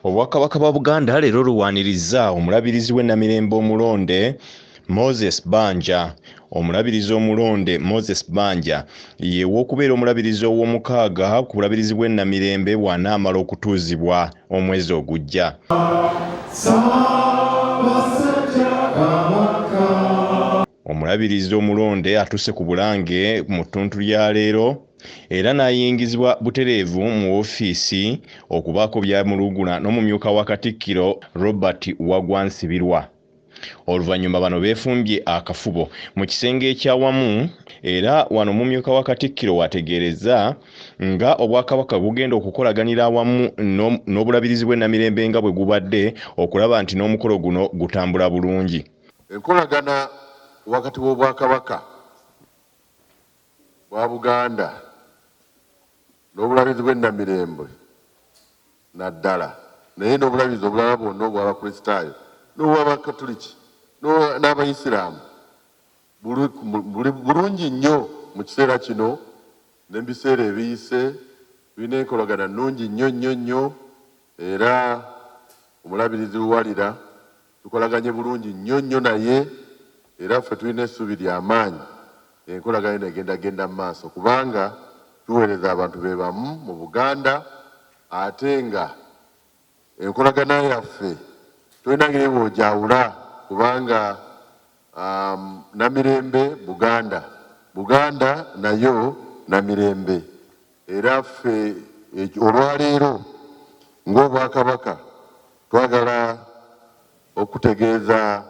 Obwakabaka bwa Buganda leero luwaanirizza omulabirizi w'e Namirembe omulonde Moses Banja. Omulabirizi omulonde Moses Banja ye w'okubeera omulabirizi ow'omukaaga ku bulabirizi bw'e Namirembe bw'anaamala okutuuzibwa omwezi ogujja. Omulabirizi omulonde atuuse ku Bulange mu ttuntu lya leero era n'ayingizibwa butereevu mu woofiisi okubaako by'amulugula n'omumyuka wa Katikkiro Robert Wagwa Nsibirwa. Oluvannyuma bano beefumbye akafubo mu kisenge ekyawamu era wano omumyuka wa Katikkiro w'ategeerezza nga Obwakabaka bugenda okukolaganira awamu n'Obulabirizi bw'e Namirembe nga bwe gubadde okulaba nti n'omukolo guno gutambula bulungi. Enkolagana wakati w'Obwakabaka bwa Buganda n'Obulabirizi bw'e Namirembe naddala naye n'Obulabirizi obulala bwonna obw'Abakristaayo n'obw'Abakatuliki n'Abayisiraamu bulungi nnyo mu kiseera kino ne mu biseera ebiyise. Tulina enkolagana nnungi nnyo nnyo nnyo era Omulabirizi Luwalira tukolaganye bulungi nnyo nnyo naye, era ffe tulina essuubi lya maanyi enkolagana eno egenda genda mu maaso kubanga tuweereza abantu be bamu mu Buganda, ate nga enkolagana yaffe tolina ngeri bw'ogyawula kubanga Namirembe Buganda, Buganda nayo Namirembe. Era ffe olwaleero ng'Obwakabaka twagala okutegeeza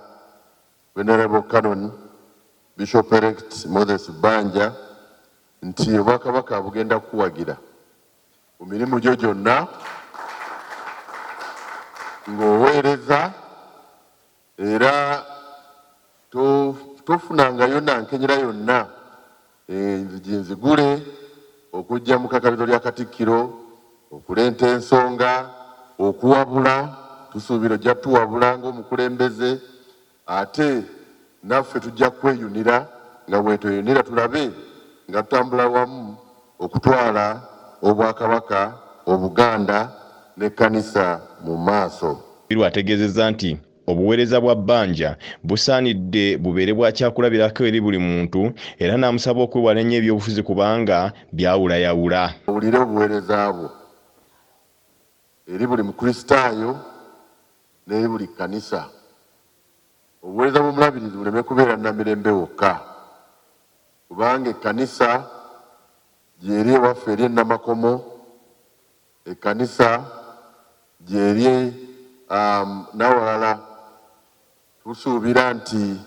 Venerable Canon Bishop Elect Moses Banja nti Obwakabaka bugenda kukuwagira mu mirimu gyo gyonna ng'oweereza, era tofunangayo na nkenyera yonna, enzigi nzigule okujja mu kakabiro lya Katikkiro okuleeta ensonga, okuwabula. Tusuubira ojja tuwabula ng'omukulembeze, ate naffe tujja kweyunira nga bwetweyunira tulabe nga tutambula wamu okutwala Obwakabaka, Obuganda n'ekkanisa mu maaso. Biru ategeezezza nti obuweereza bwa Banja busaanidde bubeere bwa kyakulabirako eri buli muntu, era n'amusaba okwewala ennyo ebyobufuzi kubanga byawulayawula. Owulire obuweereza bwo eri buli Mukristaayo n'eri buli kkanisa. Obuweereza bw'Omulabirizi buleme kubeera Namirembe wokka, kubanga ekkanisa gy'eri ewaffe eri e Namakomo, ekkanisa gy'eri n'awalala. Tusuubira nti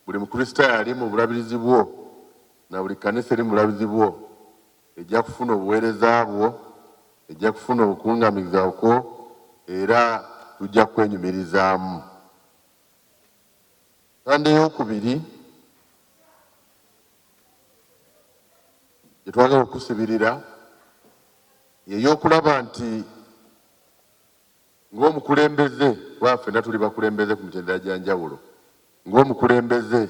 buli Mukristaayo ali mu bulabirizi bwo na buli kkanisa eri mu bulabirizi bwo ejja kufuna obuweereza bwo, ejja kufuna obukuŋŋamiza kwo, era tujja kwenyumirizaamu. Sande ey'okubiri gye twagala okusibirira y'ey'okulaba nti ng'omukulembeze, kuba ffenna tuli bakulembeze ku mitendera gya njawulo, ng'omukulembeze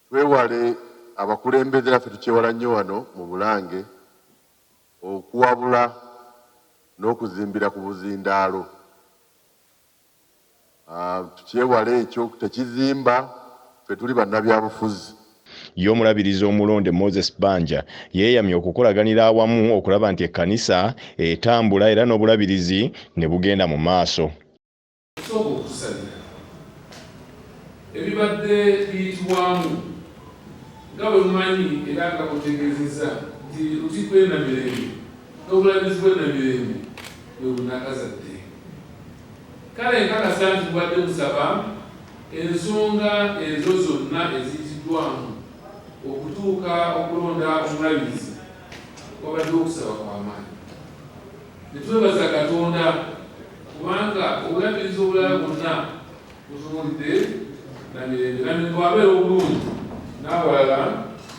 twewale abakulembeze, naffe tukyewala nnyo wano mu Bulange okuwabula n'okuzimbira ku buzindaalo. Tukyewale ekyo, tekizimba, ffe tuli bannabyabufuzi. Ye omulabirizi omulonde Moses Banja yeeyamye okukolaganira awamu okulaba nti ekkanisa etambula era n'obulabirizi ne bugenda mu maaso. Okusooka okutusabira ebibadde biyitibwamu nga bwe mumanyi era nga bw'otegeezezza nti Lutikko y'e Namirembe n'Obulabirizi bw'e Namirembe bwe bunnakazadde. Kale nkakasa nti mubadde musaba ensonga ezo zonna eziyitiddwamu okutuuka okulonda Omulabirizi wabaddewo okusaba kwa maanyi. Ne twebaza Katonda kubanga Obulabirizi obulala bwonna butunuulidde Namirembe. Namirembe bw'abeera obulungi n'awalala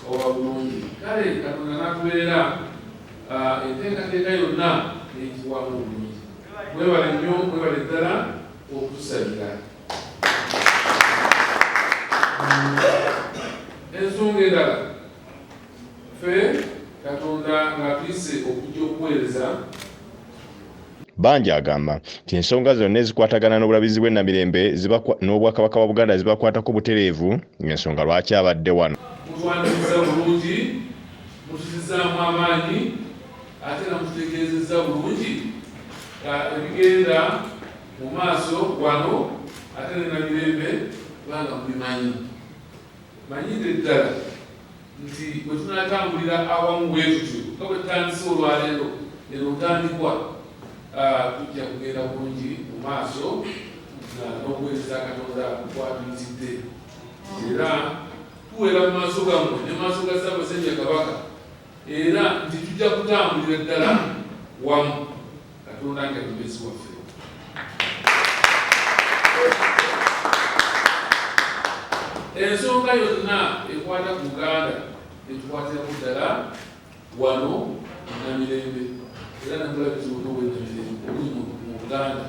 waba bulungi. Kale Katonda n'atubeerera enteekateeka yonna n'eyitibwamu obulungi. Mwebale nnyo, mwebale ddala okutusabira. Ensonga endala, ffe Katonda ng'atuyise okujja okuweereza. Banja agamba nti ensonga zonna ezikwatagana n'Obulabirizi bw'e Namirembe n'Obwakabaka bwa Buganda zibakwatako butereevu ng'ensonga lwaki abadde wano. Mutwaniriza bulungi, mutuzizzaamu amaanyi ate nga mututegeezezza bulungi ebigenda mu maaso wano ate ne Namirembe kubanga mubimanyi. Manyidde ddala nti bwe tunaatambulira awamu bwe tutyo nga bwe tutandise olwaleero, eno ntandikwa, tujja kugenda bulungi mu maaso n'okuweereza Katonda kw'atuyitidde. Era tuwera mu maaso gammwe ne mu maaso ga Ssaabasajja Kabaka era nti tujja kutambulira ddala wamu, Katonda nga ye mubeezi waffe. Ensonga yonna ekwata ku Buganda etukwatirako ddala wano mu Namirembe era ne Bulabirizi bwonna obw'e Namirembe obuli mu Buganda.